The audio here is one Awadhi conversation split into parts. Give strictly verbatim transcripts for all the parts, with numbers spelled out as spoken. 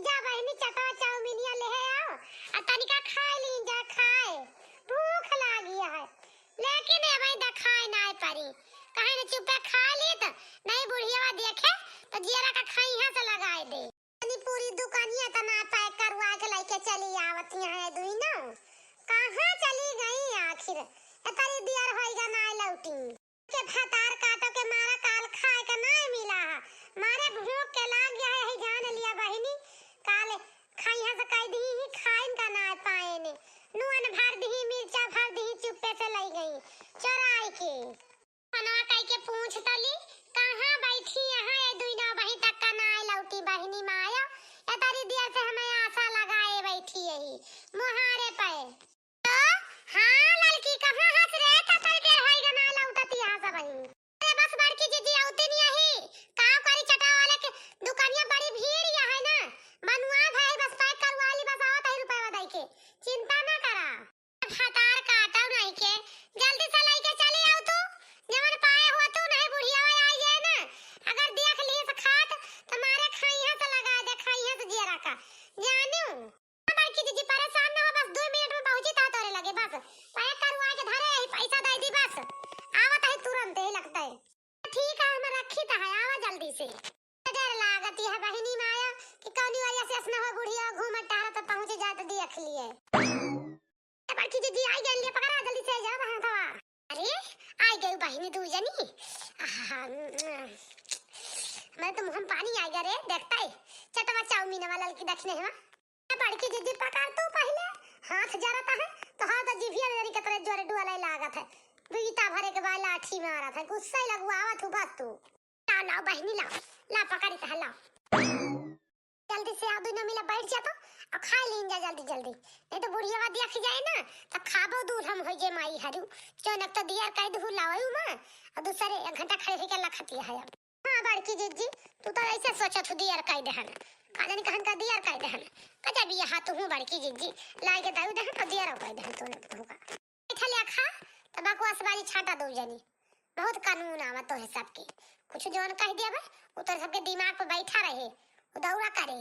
जा बहिनी, चटवा चाउमीनिया लेहे आओ, आ तनिका खाए लीन जा, खाए, भूख लागी है, लेकिन ए भाई देखाए नाय परी, कहे न चुपे खा ली त नहीं बुढ़िया देखे त जियरा का खइहा से लगाए दे। तनी पूरी दुकानिया तना पैक करवा के लइके चली आवत यहाँ है दुई ना, कहाँ चली गई आखिर? ए तरी दियर होइगा ना लौटी। के भतार काटो के मारा काल खाए के नाय मिला है। मारे भूख के लाग गया है, जान लिया बहिनी, काल खइहा से कह दी ही खाइन का नाय पाए ने। नून भर दी, मिर्चा भर दी, चुप्पे से लई गई चोराई के। पनवा कई के पूछ तली, कहाँ बैठी यहाँ ये दुई नौ बही तक का नाय लौटी बहिनी माया? ए तरी दियर से हमें आशा लगाए बैठी यही मुहारे पे। तो, हाँ, ललकी, कहाँ हँस रे? कतई देर होई गा ना लौटत यहाँ से बहिन। अरे बस बड़की जीजी औते नहीं आही। का करी चटा वाले के दुकानिया बड़ी भीड़ या है ना। बनवा भाई बस पैक करवा ली, बस आवत है रुपया दई के। चिंता ना करा। भतार काटो नहीं के। जल्दी से लइके चली आओ तू। जवन पाए हुआ तू नहीं बुढ़िया आ जाए ना। अगर देख लिए से खात तो मारे खइहा से लगा दे, खइहा से जियरा का। जानू। बड़की जीजी परेशान ना हो, बस दो मिनट में पहुंची था तोरे लगे, बस पैक करवा के धरे ही, पैसा दे दी बस, आवत है तुरंत ही लगता है। ठीक है, हम रखी तो है, आवा जल्दी से। डर लागत है बहिनी माया कि कौनी वजह से ऐसना हो बुढ़िया घूमत टहरत पहुंच जात देख लिए। बड़की जीजी आई गई, ले पकड़ा जल्दी से, जाओ बहन थवा। अरे, आई गई बहिनी दू जनी। आहा, मैं तो मुँह में पानी आई गया रे, देखता है चटवा चाउमीन वाला लड़की दक्षिण है। बड़की जीजी पकड़ तू पहिले, हाथ जरत है, तोहार तो जिभिया में जानी केतरे जोरे डुअले लागत है। बीता भरे के बाद लाठी मारत है, गुस्सा ही लगुआवत हूँ बस तू। लाओ, लाओ बहिनी लाओ, ला पकड़ी तह लाओ। जल्दी से आओ, दुनो मिला बैठ जा तो, और खाए लीन जा जल्दी जल्दी, नहीं तो बुढ़िया देख जाए ना, तो खाबो दूर हम हो जे माई हरू, चौनक तो दियर कह दू लाओ माँ, और दूसरे एक घंटा खड़े होके लखतिया है अब। हाँ, बड़की जीजी, तू तो ऐसे सोचत हूँ, दियर कह देहन। का जानी कहन का दियर कह देहन। गजब ये हाथ हूँ, बड़की जीजी, लाए के दाऊ देहन और दियर कह देहन तूने तू का। बैठा ले खा, तो बकवास बाजी छाटा दो जनी। बहुत कानून आवत तो है सबके। कुछ जौन कह दिया बे, वो तो सबके दिमाग पे बैठा रहे, वो दौरा करे।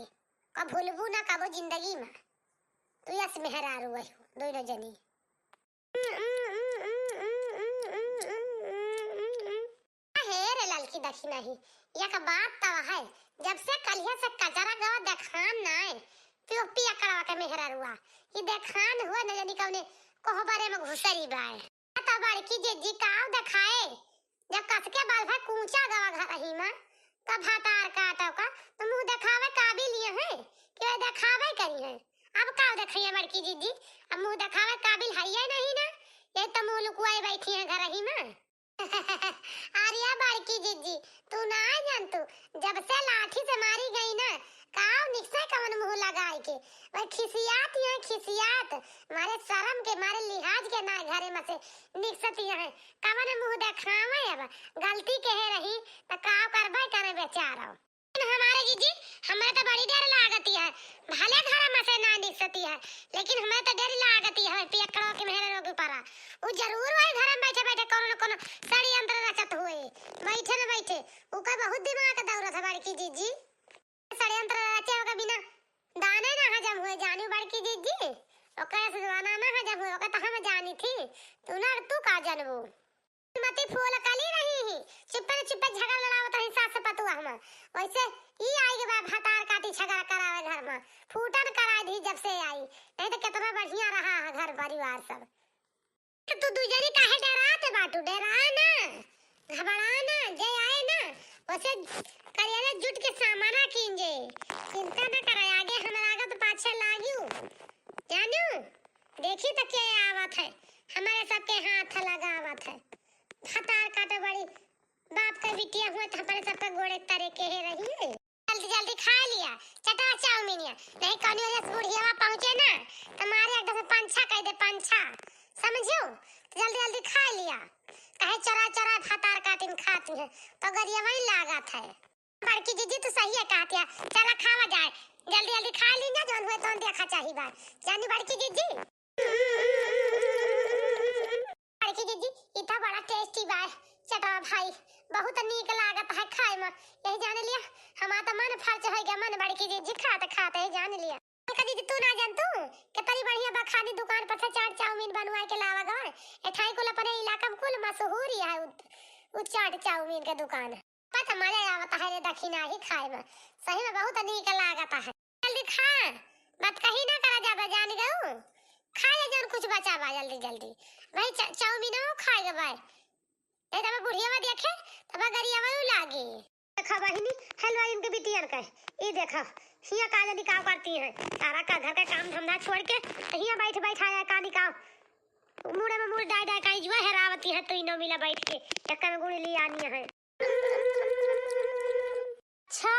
कब भूलबू ना कबो जिंदगी में। तू यस मेहरारू वही, दोनों जनी। हे रे ललकी दखिनही, एक बात तव है, जब से कलिया से कचरा गवा देखान ना आए, पियो पिया कड़वा के मेहररुआ, ई देखान हुआ न जानी कौने कोहबरे में घुसरी बाए। तो बड़की जिज्जी काव देखाए, जब कस के बल है कूचा गवा घर ही में, तब भतार काटो का, तो मुँह देखावे काबिल ये है, कि वे देखावे करी है। अब काव देखिए बड़की जिज्जी, अब मुँह देखावे काबिल है ये नहीं ना, ये तो मुँह लुकुआए बैठी है घर ही में। अरे बड़की जिज्जी, तू ना जान तू, जब से लाठी से मारी गई ना, काव निकसे कवन मुँह लगाए के, वह खिसियात यहाँ खिसियात, मारे शर्म के, मारे लिहाज के ना घरे में से निकसती है, कवन मुँह देखावे अब, गलती कहे रही, त काव करबे करे बेचारो। हमारे जीजी, हमरे तो बड़ी डर लागती है, भले घर में से ना निकसती है, लेकिन हमरे तो डर लागती है, पियक्कड़ों के मेहरे रोग परा। उ जरूर वही घर में बैठे बैठे कोनो न कोनो षड्यंत्र रचत हुए, बैठे न बैठे, उका बहुत दिमाग दौड़त है बड़की जीजी। षड्यंत्र रचे ओके बिना दाने ना हजम हुए, जानी बड़की जीजी, ओके से दाना ना हजम हुए, ओके तो हम जानी थी, तू ना, तू का जानबू। मती फूल कली रही ही, चुप्पे न चुप्पे झगड़ा लड़ावत रही सास पतुआ हम। वैसे ई आई के बा भतार काटी झगड़ा करावे घर में। फूटन कराई दी जब से आई, नहीं तो कितना बढ़िया रहा है घर परिवार सब। तो तू दू जनी काहे डरात बाटू? डरा ना, घबरा ना, जे आए ना, वैसे करियाले जुट के सामाना कीन जे। चिंता ना करे, आगे हमरा आगे तो पाछे लागियो। जानू, देखी तो के आवत है, हमारे सबके हाथ लगावत है। भतार काटे बड़ी बाप का बिटिया हुआ तो हमारे सबका गोड़े तरे के है रही है। जल्दी जल्दी खा लिया, चटा चाउमीनिया, नहीं कौनी वजह से बुढ़ियावा पहुँचे ना, तो मारे एकदम से पंछा कह दे, पंछा, समझियो? तो जल्दी जल्दी खा लिया, कहे चोरा चोरा भतार काटिन खाती है, तो गरिया वही लागत है। बड़की जीजी तू सही है कहतिया, चला खावा जाए, जल्दी जल्दी खा ली ना, जौन हुए तौन देखा चाही बा, जानी बड़की जीजी। बड़की जीजी, ई तो बड़ा tasty बा, चटवा भाई, बहुत नीक लागत है खाए में। यही जान लिया, हमार तो मन फर्च हो गया, मन बड़की जीजी खात खात, यही जान लिया। उनका जीजी तू ना जानतू, कितनी बढ़िया बखानी दुकान पर से चाट चाउमीन बनवा के लावा गवा। एठाई कुल अपने इलाका में कुल मशहूर ही है उ, उ चाट चाउमीन के दुकान। पता मजा आवत है रे दखिना ही खाए में, सही में बहुत नीक लागत है। जल्दी खा, बात कहीं ना करा जाबे, जान गऊ। खा ले जौन कुछ बचा बा, जल्दी जल्दी। भाई चा-, चाउमीनो खाए के बा। नहीं तो बुढ़िया में देखे, तब गरिया में लागी। देखा बहिनी, हेलवा इनके बिटियन का, ई देखा, हिया का जानी का करती हैं। सारा का घर का काम धंधा छोड़ के हिया बैठ बैठ आया का निकाल। मुड़े में मुड़ डाय डाय का जुआ हेरावती है, तो इनो मिला बैठ के चक्कर में गुड़ ली आनी है। अच्छा,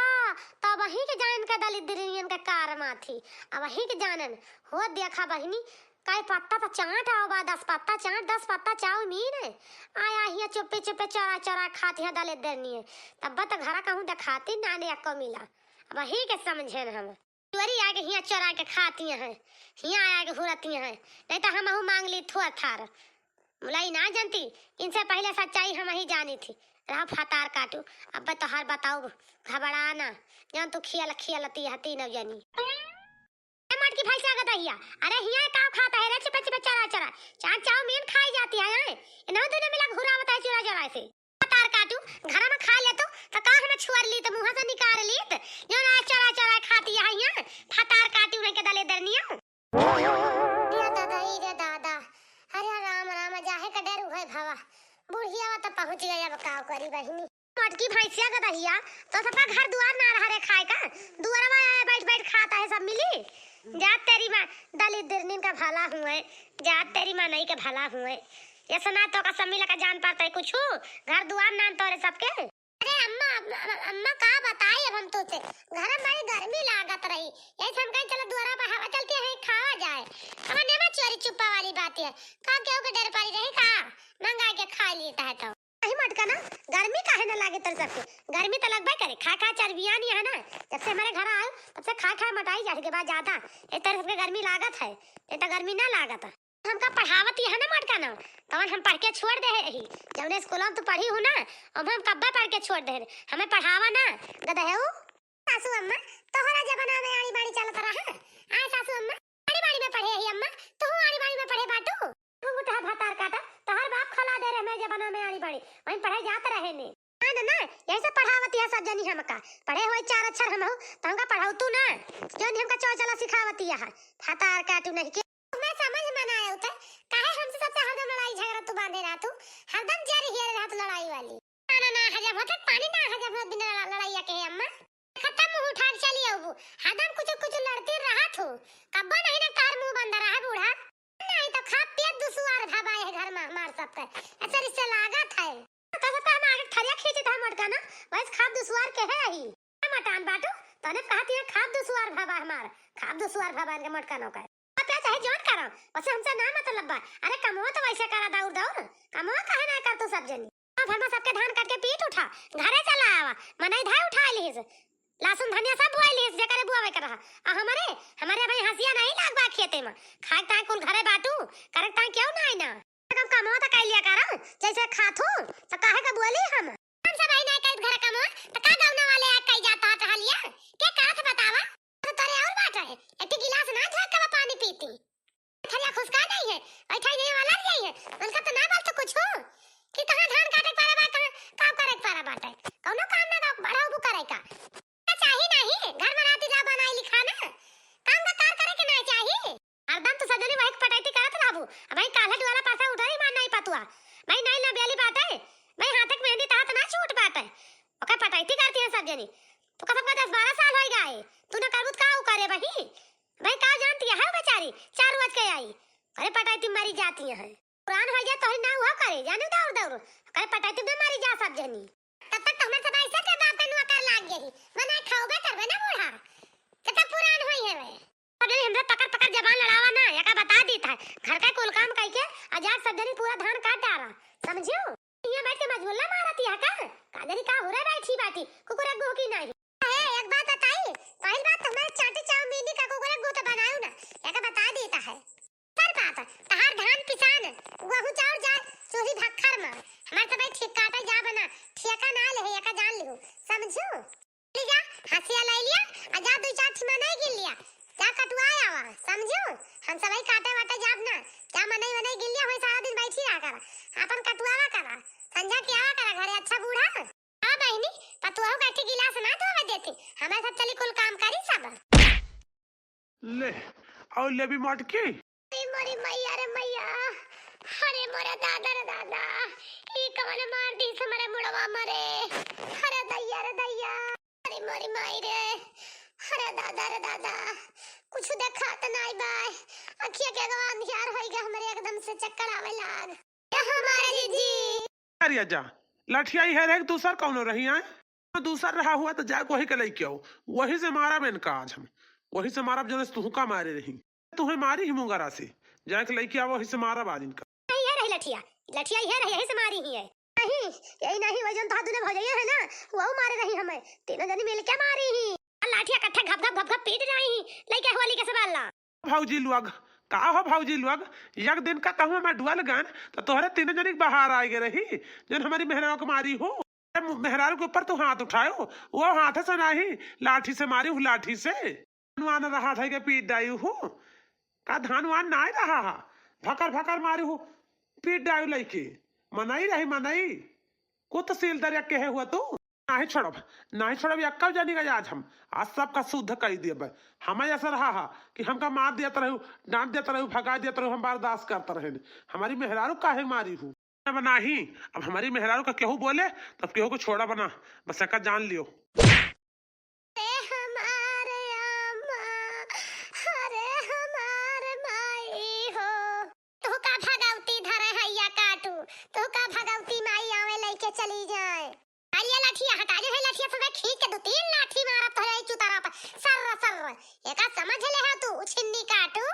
तब वही के जानन का दलिद्रियन का कार माथी। अब वही के जानन हो, देखा बहिनी, कई पत्ता तो चाट आओ बा, दस पत्ता चाट, दस पत्ता चाउमीन है। आया हिया चुप्पे चुप्पे चोरा चोरा खाती है दलिद्रनी है। तब तो घरा कहूँ देखाती ना ने अक्को मिला। अब वही के समझे न हम। चोरी आके हिया चोरा के खाती हैं, हिया आके हुरती हैं, नहीं तो हम अहू मांग ली थुआ थार। मुलाई ना जानती, इनसे पहले सच्चाई हम ही जानी थी। रहा फतार काटू, अब तोहार बताऊ, घबराना, जौन तू खियल खियलती हती न जानी। ए मटकी भैंसा का दहिया, अरे हिया का खाता है रे, चिपा चिपा चरा चरा, चाट चाउमीन खाई जाती है, हैं? इन्हों दोनों मिला घुरावत है चुरा चुरा से। फतार काटू, घर में खा लेतू, तो का हम छुअर लीत, मुँह से निकाल लीत, जौन आज चरा चरा खाती है हिया, फतार काटू नहीं के दलिद्रनिया। रे दादा, ई रे दादा, अरे राम राम, जाहे का डर उहे भवा, बुढ़िया तो पहुँच गया, अब का करी बहिनी। मटकी भैंसिया का दहिया, तो सबका घर दुआर ना रहा रे खाए का, दुआरवा आए बैठ बैठ खाता है सब मिली। जा तेरी माँ, दलिद्रनिन का भला हुए, जा तेरी माँ नहीं के भला हुए। ये सुना तो का सब मिला का जान पाता है कुछ, घर दुआर ना तोरे सबके। अरे अम्मा, अम्मा, अम्मा, अम्मा, का बताई अब हम तुझसे, घर में बड़ी गर्मी लागत रही, यही से हम कहीं चलो दुआरा पर हवा चलती है, खावा जाए। अब नेवा चोरी चुप्पा वाली बात है, का केहू के डर पड़ी रही का, मंगा के खा लेता है तो। नहीं मटका ना, गर्मी काहे ना लागे तोर सबके, गर्मी तो लगबे करे, खा खा चर्बियानी है ना, जब से हमारे घर आयो तब से खा खा मोटाई चढ़ के बाद ज्यादा, ये तोर सबके गर्मी लागत है, ये तो गर्मी ना लागत है। हमका पढ़ावत ही है ना मटका ना, तवन हम पढ़ के छोड़ दे रही। जौने स्कूल में तू पढ़ी हूँ ना, अब हम कब्बे पढ़ के छोड़ दे रहे। हमें पढ़ावा ना, गदहेऊ। सासू अम्मा, तोहरा जमाना में आड़ी बाड़ी चलत रहा। आए सासू अम्मा, आड़ी बाड़ी में पढ़े ही अम्मा, तू आड़ी बाड़ी में पढ़े बाटू। तू मुठा भातार काटा, तोहर बाप खोला दे रहे मैं जमाना में आड़ी बाड़ी, वहीं पढ़े जात रहे ने। ना, ना, ना, यही से पढ़ावत है सब जनी हमका। पढ़े हुए चार अक्षर हम हो, तो हमका पढ़ाऊ तू ना। क्यों नहीं हमका चोर चला सिखावत है? फतार काटू नहीं के। मैं समझ में ना आया उतर, काहे हमसे सबसे हरदम लड़ाई झगड़ा तू बांधे रहा तू? हरदम जर हियर रहा तू लड़ाई वाली। ना, ना, ना, हजम होता पानी ना हजम होता बिना लड़ा-, लड़ाइया के अम्मा। खत्म मुंह उठा के चली आऊ। हरदम कुछ, कुछ लड़ती रहा तू। कब्बो नहीं ना तार मुंह बंद रहा बूढ़ा। नहीं तो खा पियत दुसुआर भवा है घर में हमार सबके। ऐसे रिश्ते लागत है। तो सबका हम आगे ठरिया खींचत है मोटका ना, वैसे खाब दुसुआर के है ही। का मटान बाटू, तने कहती है खाब दुसुआर भवा हमार, खाब दुसुआर भवा इनके मोटका नौकर। अब क्या चाहे जौन करो, वैसे हमसे ना मतलब बा। अरे कमवा तो वैसे करा दौड़ दौड़, कमवा काहे ना कर तू सब जनी। अब हम सबके धान काट के पीट उठा, घरे चला आवा, मनई धाय उठा लिहिस। लहसुन धनिया सब बुआई लिहिस, जेकरे बुआवे के रहा। आ हमरे, हमरे भाई हंसिया नहीं लागबा खेते में। खाए ताए कुल घरे बाटू, करे ताए क्यों ना आई ना? हम कमवा तो कई लिया करा, जैसे खात हूँ, तो काहे का बोली हम? हम सब आई ना कर घर कमवा, तो का गौना वाले आ कई जाता है टहलिया? के करत बतावा? तो तोरे और बात है, एक गिलास ना धो के पानी पीती। खरिया खुसका नहीं है, बैठा ही नहीं वाला नहीं है, उनका तो ना बोल तो कुछ हो कि कहाँ धान काटे के पारा बा, कहाँ काम करे के पारा बाटे, कौनो काम ना बा, बढ़ाऊ करे का। का चाही नहीं, घर में राती ला बनाई लिखा ना, काम का कार करे के ना चाही। हरदम तो सजनी वही पटैती करत रहबू, अब भाई काल्हे दुआरा पासा उधर ही मार नहीं पतुआ, भाई नहीं ना बेली बाटे, भाई हाथ के मेहंदी तहात ना छूट बाटे, ओकर पटैती करती है सब जनी। तो का सबका दस बारह साल होई गए, तू ना करबू तो का उ करे बही? भाई का जानती है बेचारी, चार रोज के आई, करे पटाई तुम मरी जाती है। पुरान हो जाए तो ही ना हुआ करे, जाने दौड़ दौड़, करे पटाई तुम मरी जा सब जनी। तब तक तो हमारे सब ऐसे के बाप का नुआ कर लाग गई, मना खाओगे करबे ना बूढ़ा, जब तक पुरान होई है वे। अब यदि हमसे पकड़ पकड़ जबान लड़ावा ना, या का बता दी था, घर का कुल काम कई के, आजाद सब जनी पूरा धान काट डारा, समझियो? यहाँ बैठ के मजगुल्ला मारती है का? का जानी का हो रहा बैठी बाटी, कुकुर अग्गू की नहीं। ए, एक बात बताई, पहली बात तो हमारे चाटी चाउमीनी का कुकुर अग्गू तो बनायो ना, या का बता देता है। सर बात, तहार धान पिसान, गहूँ चाउर जाए, चूल्ही भक्खर में, हमारे तो भाई ठीक काटे जा बना, ठेका ले, और लेबी मटकी। अरे मोरी मैया रे मैया, अरे मोरे दादा रे दादा, ई कवन मार दीस हमरे मुड़वा मरे। अरे दैया रे दैया, अरे मोरी माई रे, अरे दादा रे दादा, कुछ देखात नाई बाय, अखिया के अगवा अंधियार होई गए हमरे, एकदम से चक्कर आवे लाग। ए हमारे जीजी। अरे जा, लठिया ही है रे, दूसर कौनो रही आए? दूसर रहा हुआ तो जाके वही के लेके आओ, वही से मारब इनका आज हम, वही से मारब जौन से तुहका मारे रही, तुहे मारी ही मुंगरा से, जाके लेके आओ, वही से मारब आज इनका। नहीं है रही लठिया, लठिया ही है रही, यही से मारी ही है। नहीं, यही नहीं, वही जौन तोहार दुनो भौजैया है ना, वहू मारे रही हमें, तीनों जनी मिल के मारी ही। आ लाठिया कट्ठा घप घप घप घप पीट रही ही, लइके हुआ ली के सवाल ला। भौजी लोग, का हो भौजी लोग, एक दिन का कहूँ मैं डुअल गन, तो तोहरे तीनों जनी के बाहर आए गए रही, जौन हमारी मेहरारू के मारी हो। अरे मेहरारू के ऊपर तू हाथ उठायो, वो हाथ से नहीं, लाठी से मारी हूँ, लाठी से। धान वान रहा था के पीट डाई हूँ, का धान वान नाई रहा हा, भकर भकर मारी हूँ, पीट डाई लइके, मनई रही मनई, कुत सील दरिया के है हुआ तू। नाहीं छोड़ब, नाहीं छोड़ब, यक्का जानी का आज हम, आज सबका शुद्ध कई देब। हमें ऐसा रहा हा कि हमका मार देत रहू, डांट देत रहू, भगा देत रहू, हम बर्दाश्त करत रहे। हमारी मेहरारू काहे मारी हूँ? अब नाही, अब हमारी मेहरारू का केहू बोले, तब केहू को छोड़ा बना, बस एका जान लियो। ए हमारे अम्मा, अरे हमार माई हो। तू का भगवती धरे हैया काटू, तू का भगवती माई आवे लइके चली जाए। अरे लठिया हटा ले, है लठिया सुबह खींच के दो तीन लाठी मारब तोहरे ई चुतारा पर। सर्र, सर्र। एका समझ ले हा तू, उछिन्नी काटू।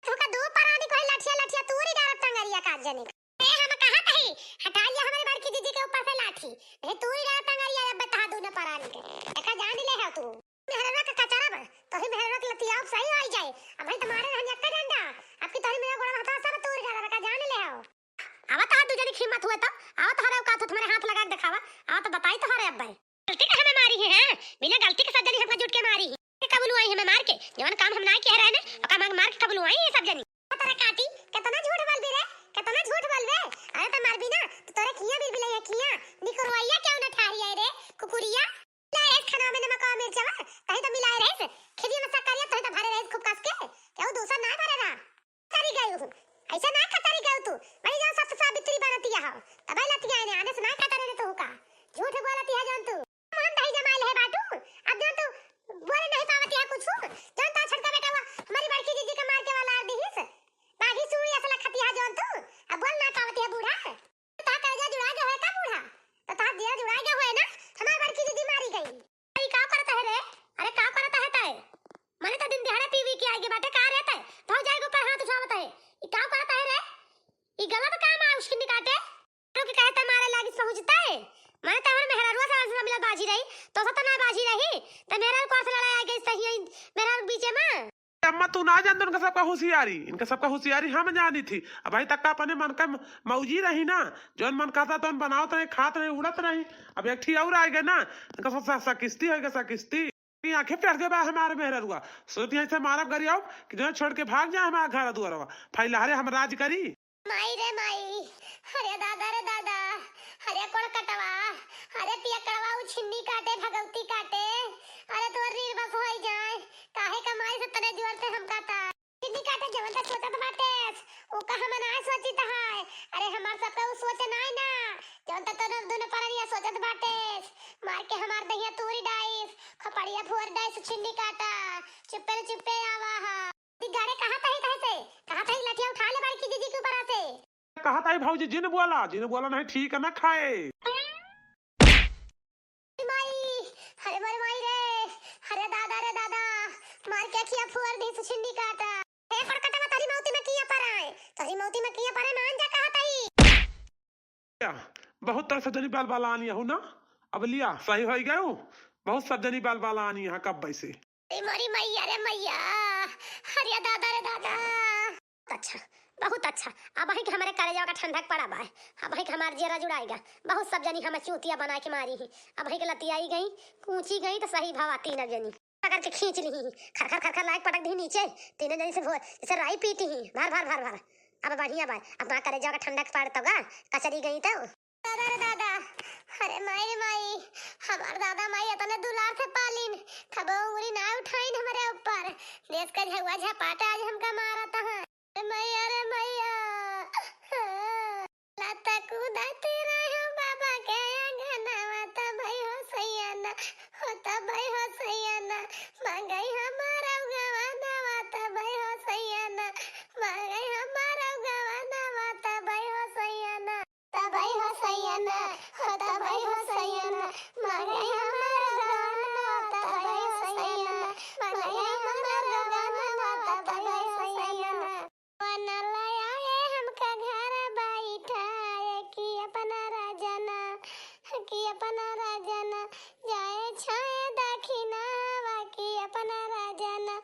तू का दो परानी को है लठिया, लठिया तूरी डारब टंगरिया का जनी। ए, हम कहत हई, हटा लिया हमरे बड़की दीदी के ऊपर से लाठी। नहीं तूरी डारब टंगरिया, अब बता दू न परानी के। एका जान ले हा तू। मेहरवा के कचरा बा, तोही मेहरवा के लतियाओ सही होई जाए। अब भाई तुम्हारे रहन यक्का डंडा, अब की तोही मेरा गोड़ा हथवा सब तूरी डारब, एका जान ले हा। आवा तोहार दू जनी के हिम्मत हुए तो, आवा तोहरे औकात हो, तुम्हारे हाथ लगा के देखावा, आवा तो बताई तोहरे अब्बे। गलती का हमें मारी है, हैं? बिना गलती के सब जनी हमका जुट के मारी है। के कबुलुआई हमें मार के, जवन काम हम ना किए रहने, ओका मार, मार के कबुलुआई है सब जनी। तेरा काटी, कितना झूठ बोलबे रे, कितना झूठ बोलबे। अरे तो मारबी ना, तो तोरे किया बिल बिलाई है किया, निकरवाइया क्यों ना ठारी है रे, कुकुरिया। ला रे खाना में नमक और मिर्चवा, कहीं तो मिलाए रहे, खिदिया में शक्करिया, कहीं तो भरे रहे खूब कस के, क्यों दूसर ना भरे रहा। कतरी गयू हूँ। ऐसे ना कतरी गयू तू। बड़ी जान सत सावित्री बनती है। तबे लतिया ने आने से ना कतरे ने तू का। झूठ बोलती है जान तू। मन दही जमाइल है बाटू। अब जान तू बोले नहीं पावती है कुछ। जान तो छटका बेटा हुआ। हमारी बड़की दीदी का मार के वाला आर दीहिस। बागी सुई असला खती है जान तू। अब बोल ना पावती है बूढ़ा। तो कलेजा जुड़ा गया है का बूढ़ा? तो तार दिया जुड़ा गया है ना? हमार बड़की दीदी मारी गई। अरे का करत है रे? अरे का करत है तय? मने तो दिन दिहाड़े पी वी के आइगे बाटे का रे तय? भौजाई के ऊपर हाथ उठावत है। ई का करत है रे? ई गलत काम आ उसकी निकाटे। तो के कहते मारे लागी पहुँचता है। मने तो हमर मेहरारुआ से ऐसे मिला बाजी रही, तो सा तो ना बाजी रही। तो मेहरारू को से लड़ाई आ गई सही है, मेहरारू के बीचे में। अम्मा, तू ना जान दो इनका सबका होशियारी, इनका सबका होशियारी हम जानी थी। अब भाई तक का अपने मन का म-, मौजी रही ना, जौन मन कहता तौन बनावत रही, खात रही, उड़त रही। अब एक ठी और आए गए ना, इनका सब सा-, साकिस्ती होएगा, साकिस्ती। ये आंखें पेड़ के बा हमारे मेहररुआ, सोचती है इसे मारब गरियाओ कि जो छोड़ के भाग जाए हमारा घर दुआरवा, फैलहरे हम राज करी। माई रे माई, अरे दादा रे दादा, अरे कोड़कटवा, अरे पियकड़वा, उ छिन्नी काटे, भगवती काटे, अरे तोर रीढ़ बस होई जाए, काहे का माई से तने जोर से हमका ता। छिन्नी काटे जवन तक सोचत बाटेस, उ का हम ना सोचित है। अरे हमार सब पे उ सोच नाई ना, जवन तक तोर दुनो परनिया सोचत बाटेस, मार के हमार दहिया तूरी डाइस, खपड़िया फोर डाइस, छिन्नी काटा, चुप्पे रे चुप्पे आवा हा। ती गाड़े कहाँ तही तहे से? कहाँ तही लठिया उठा ले बड़की दीदी के ऊपर से? कहाँ तही भौजी जिन बोला, जिन बोला नहीं ठीक ना खाए। माई, अरे मोरे माई रे, अरे दादा रे दादा, मार के अखिया फोड़ दी सुछिन्नी काटा। हे पड़कटवा तोरी मौती में किया पर आए, तोरी मौती में किया पर आए, मान जा कहाँ तही। बहुत तरह से जनी बाल बाल आनी हो ना, अब लिया सही हो गए हो, बहुत सब जनी बाल बाल आनी है कब से। ए मोरी मैया रे मैया, अरे दादा रे दादा। अच्छा, बहुत अच्छा। अब वहीं के हमारे कलेजा का ठंडक पड़ा बा। अब वहीं के हमार जियरा जुड़ाएगा। बहुत सब जनी हमें चूतिया बना के मारी ही। अब वहीं के लतियाई गई, कूची गई तो सही भवा तीन जनी। पकड़ के खींच ली ही। खर खर खर खर लायक पटक दी नीचे। तीनों जनी से भोर, जैसे राई पीटी ही। भर भर भर भर। अब बढ़िया बा। अब वहाँ कलेजा का ठंडक पड़ तो गा, कचरी गई तो। दादा रे दादा, अरे माई रे माई, हमार दादा माई इतने दुलार से पालिन, कबो उंगली ना उठाइन हमरे ऊपर। देश का झउआ झपाटा आज हमका मारत हैं। अरे मैया रे मैया। लता कूदत रहो बाबा के अंगनवा, तबई हो सैया ना, हो तबई हो सैया ना, मांगई हमार गवनवा, तबई हो सैया ना, मांगई हमार गवनवा, तबई हो सैया ना। तबई हो सैया ना, हो तबई हो सैया ना, मांगई हमार गवनवा, तबई हो सैया ना, मांगई हमार गवनवा, तबई हो सैया ना। बनल आए हमका घर बैठाए कि अपना राजा ना, कि अपना राजा ना, जाए छाए दखिनावा कि अपना राजा ना,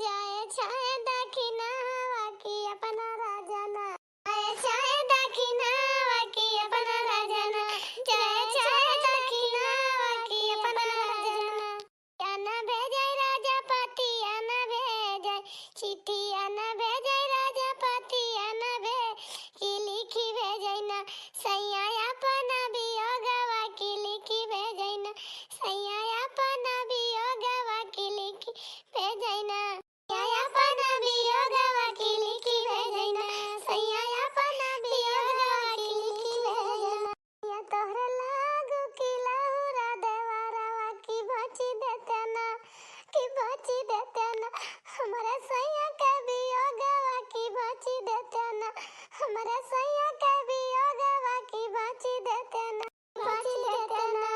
जाए छाए दखिनावा कि अपना राजा ना। चाहे दखिनावा कि अपना राजा ना, चाहे, चाहे दखिनावा कि अपना राजा ना। या ना भेजाई राजा पतिया ना भेजाई, चिट्ठिया ना भेजाई राजा पतिया ना भे-, कि लिखी भेजाई ना, सैया अपना वियोगवा कि लिखी भेजाई ना, सैया अपना वियोगवा कि लिखी भेजाई ना। सैया अपना वियोगवा कि लिखी भेजैना, सैया अपना वियोगवा कि लिखी भेजैना। या तोहरे लागू कि लहुरा देवरवा कि बची देते ना, कि बची देते ना। हमरे सैया के वियोगवा कि बची देते ना, हमरे सैया के वियोगवा कि बची देते ना। बाँची देते ना,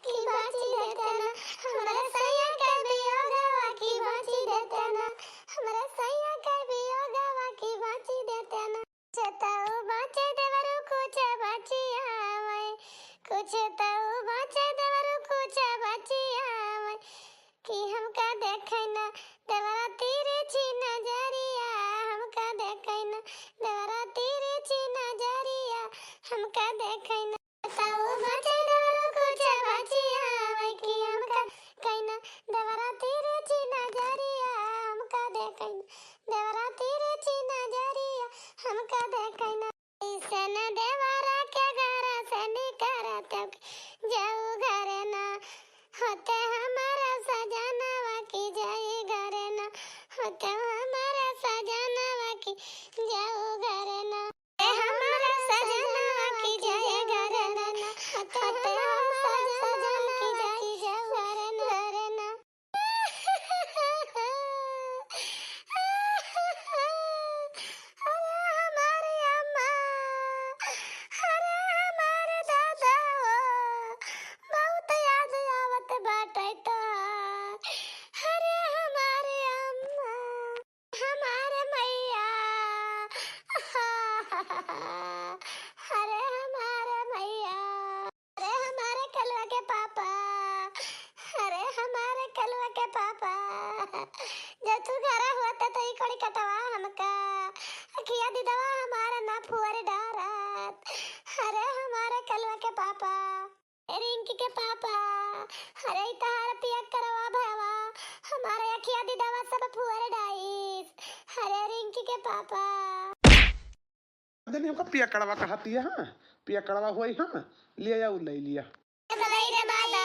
कि बाँची देते ना, हमरे सैया के वियोगवा कि बाँची देते ना, हमरे सैया के वियोगवा कि बाँची देते ना। कुछ तऊ बाँचे देवरू, कुछ बाँची आवे, कुछ तऊ बाँचे देवरू, कुछ बाँची आवे। कि हमका देखै ना देवरा तिरछी नजरिया, हमका देखै ना देवरा तिरछी नजरिया, हमका देखै ना। तऊ बाँचे देवरू कुछ बाँची आवे, कि हमका देखै ना देवरा तिरछी नजरिया, हमका देखै ना देवरा तिरछी नजरिया, हमका देखै ना। ऐसन देवरा के घर से निकरत जाऊ घर ना, होते हमारा सजनवा कि जाई घर ना, होते हमारा सजनवा कि जाऊ घर ना। ए हमारा सजनवा कि जाई घर ना, होते हमारा सजनवा कि जाई घर ना। अरे हमारे अम्मा, अरे हमारे दादा हो, बहुत याद आवत बाटे तोहार। अरे हमारे अम्मा, हमारे मैया, अरे हमारे मैया। अरे हमारे कलवा के पापा, अरे हमारे कलवा के पापा, जब तू घरा होता तो ई कोड़ी कटवा हमका, अखिया दिदवा हमारा ना फुअर डारत। अरे हमारे कलवा के पापा, ए रिंकी के पापा, अरे ई तहार पिया करवा भवा, हमारे अखिया दिदवा सब फुअर डाइस। अरे रिंकी के पापा। जनी हमका पिया कड़वा कहती है, हाँ, पिया कड़वा होई, हाँ, लिया या उ ले लिया। ए भाई रे दादा,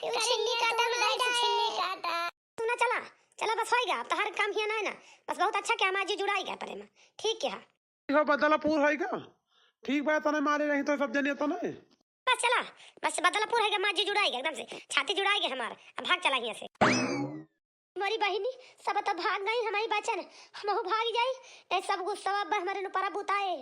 यू छिन्नी काटा, भाई छिन्नी काटा। सुना चला, चला बस होइगा, अब तहार काम हिया ना है ना, बस बहुत अच्छा क्या हमार जी जुड़ाई गया परे में, ठीक क्या? हो बदलापुर होइगा, ठीक बा, तने मारे रही तो सब जनी तने। बस चला, बस बदलापुर होइगा, हमार जी जुड़ाई गया एकदम से, छाती जुड़ाई गया हमार, अब भाग चला हिया से। मोरी बहिनी, सब त भाग गई, हमही बचन, हमहू भाग जाई। ए सब गुस्सा अब हमरे ऊपर बुताए।